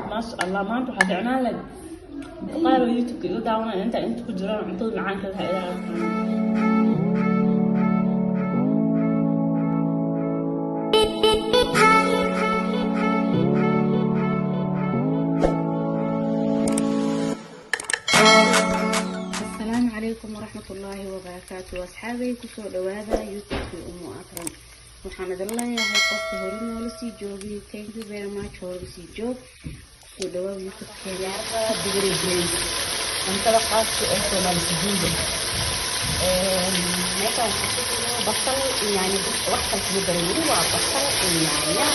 Maasha Allah, maanta waxaa ficnaan lahayd qaar oo YouTube-ka iga daawanaya inta inta ku jiraan cuntada macaanka ha ila arkaan. Asalaamu calaykum waraxmatullaahi wabarakaatu. Asxaabay, kusoo dhawaada YouTube-kii Umu Akram. Waxaan idin leeyahay, qofka hore noola sii joogay, thank you very much, hore sii joog, kusoo dhawaada YouTube-keena. Digiri bariis, cuntada khaaska ee Soomaali sujuuda. Meeshaan waxaa ku jiro basal iyo yaanyo. Wax kale kuma darin, waa basal iyo yaanyo.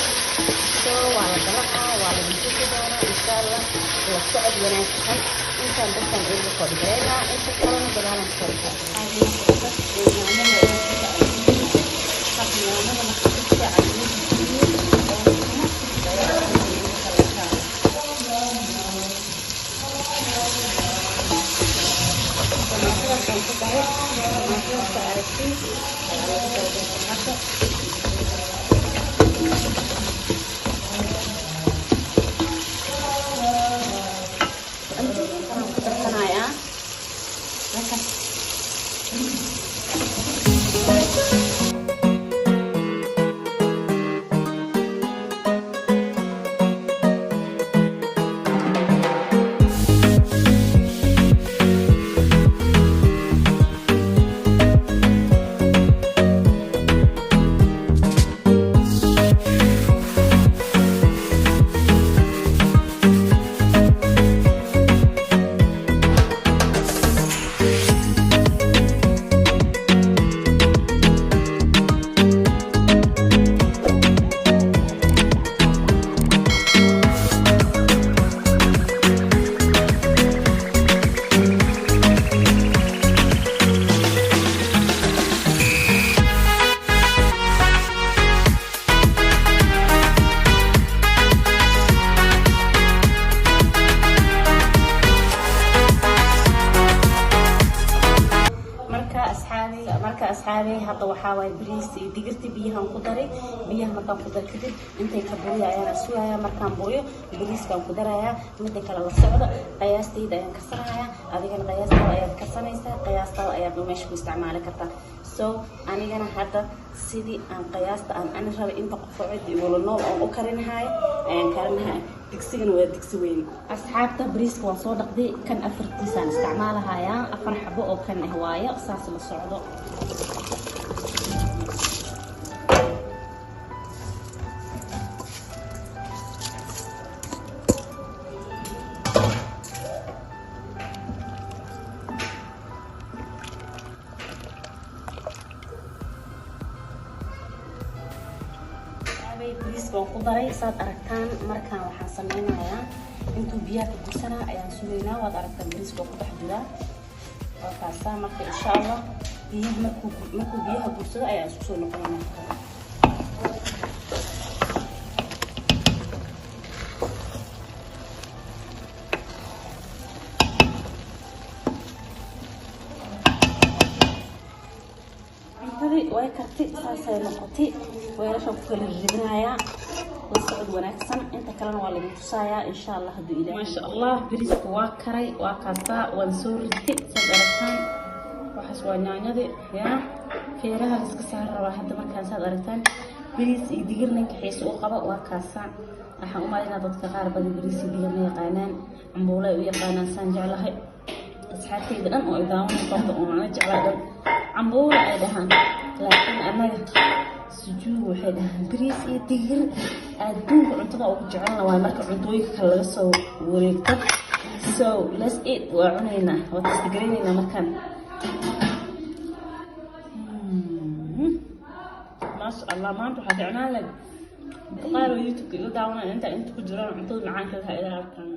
So waa la dalacaa, waa la tusi doonaa insha Allah. La socod wanaagsan. Intaan dadkan igu kordhigareynaa, inta kalena gadaalan kasoo. Yaanyada marka si fiican ugu shiido oo tomaatadaas aan ku daray, tomaatadaas aragtiin ayaa lagu daray hadda. Waxaan ku darsanayaa marka. Marka asxaabay, hadda waxaa waaye bariis iyo digirta. Biyahan ku daray. Biyaha markaan ku daray kadib, intay ka buriya ayaan sugaya. Markaan buriyo, bariiskaan ku darayaa. Midda kale la socdo, qiyaastayda ayaan karsanayaa, adigana qiyaastaada ayaad karsanaysaa, qiyaastaada ayaad meesha ku isticmaali kartaa. So anigana hadda sidii aan qiyaasta aan ani rabay, inta qofoo cid igula nool oon u karinahayo ayaan karinahay. Digsigana waa digsi weyn. Asxaabta, bariiska waan soo dhaqday. Kan afartiisaan isticmaalahayaa, afar xabo oo kan ah waayo. Saas la socdo. Bariiska waan ku daray, saad aragtaan. Markaan waxaan sameynayaa, intuu biyaha ka gursanaa ayaan sugaynaa. Waad aragtaan, bariiska waa ku dhex jiraa, waa kaasaa. Marka insha Allah biyaha markuu biyaha gursado ayaan isku soo noqonayna. Cuntadii way kartay, saasay noqotay. Weelashaan ku kala ridinayaa. La socod wanaagsan, inta kalena waa lagu tusayaa insha Allah hadduu Ilaah. Maasha Allah, bariiska waa karay, waa kaasaa, waan soo ritay, saad aragtaan. Waxaas waa yaanyadii yaa feeraha la iska saari rabaa hadda. Markaan saad aragtaan, bariis iyo digir ninka xiise u qaba waa kaasaa. Waxaan u malaynaa dadka qaar badan bariis iyo digir ma yaqaanaan, cambuulo ay u yaqaanaan. Saan jeclahay, asxaabtayda dhan oo ay daawan doonta oo ana jeclaa dhan cambuulo ay dhahaan, laakiin annaga sujuug waxay dhahaan bariis iyo digir. Adduunka cuntada ugu jecelna waa marka cuntooyinka kale laga soo wareegto. So let's eat. Waa cunaynaa, waa tasdigaraynayna markaan. Maasha Allah, maanta waxaa ficnaan lahayd qaar oo YouTube-ka iga daawanaya inta inta ku jiraan cuntada macaanka ha ila arkaan.